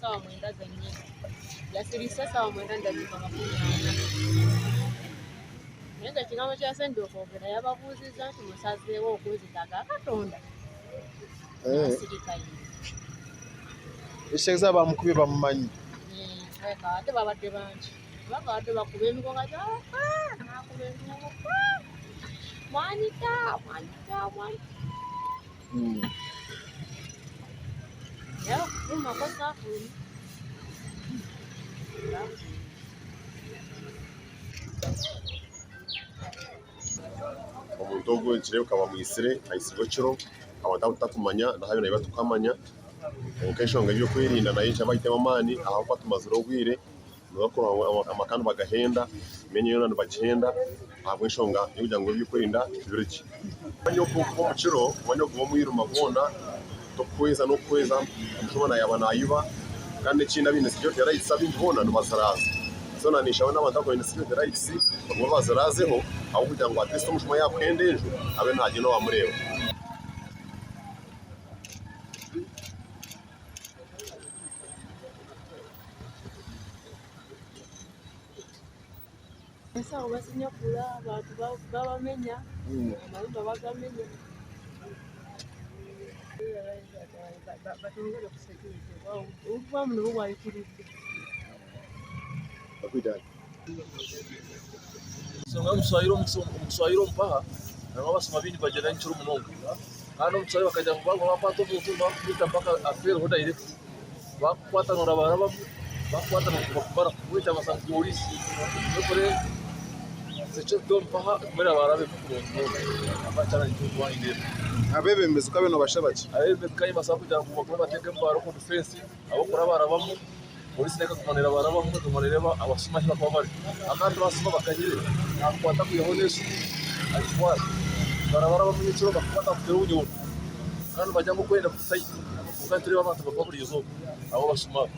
saawa mwenda zenyini. Yasiriise esaawa mwenda n'edakiika 40. Naye nga ekigambo kyasembye okwogera yababuuzizza nti musazeewo okunzita aga Katonda? Nasirika ye. Ekitegeeza abamukubye bamumanyi. Ate babadde bangi. Kubanga babadde bakuba emigo nga nakuba enduulu mwanyita mwanyita mwanyita. Naye okufulumako saafuluma. Omuntu ogu nikireebeka bamwitsire, aitsirwe ekiro abantu abu tutakumanya nahabi naitwe titukamanya kwonka enshonga y'ebyokwerinda nayo neija bahitemu amaani ahabw'okuba tumazire obwire amaka nibagahenda, emyanya yoona nibagihenda ahabw'enshonga y'okugira ngu ebyokwerinda tibiri gye. Omwanya ogu oguri omu kiro, omwanya ogu gw'omwirima gwona tokuhweza n'okuhweza omushuma naayaba naayiba kandi ekindi abaine security lights abaingi boona nibaziraaza. So naanshaba n'abantu abaine security lights bagume baziraazeho ahabw'okugira ngu at least omushuma yaakuhenda enju abe naagyenda waamureeba. Ensaho bazinyakura abantu babamenya, amayumba bagamenya. Batwongere ku security obubaamu nibwo bwahikiriire. Ensonga y'omuswahili omu mpaha harimu abasuma baingi bagyenda nyekiro munonga kandi omuswahili bakagira ngu bakwata omuntu nibakumwita mpaka afeereho dayirekiti bakukwata norabarabamu bakukwata nibakumara mbwenu kyabaasa ngu pooriisi ekore security omu mpaha egume erabarabemu kurungi munonga. Abeebembezi ku abe nobashaba ki? Abeebembezi ka nimbashaba kugira ngu bagume bateeke emibaare omu difensi ahabw'okurabarabamu. Polisi nayo ekaguma neerabarabamu ekaguma nereeba abashuma ahu barikuba bari. Kandi abashuma bakahire naakukwata akwihaho n'esimu agitwara. Nibarabarabamu nyekiro bakukwata bakuteera obunyoondo. Kandi nibagira ngu okwenda kutaito kwonka nitureeba abantu nibafa buri izooba ahabw'abashuma abo.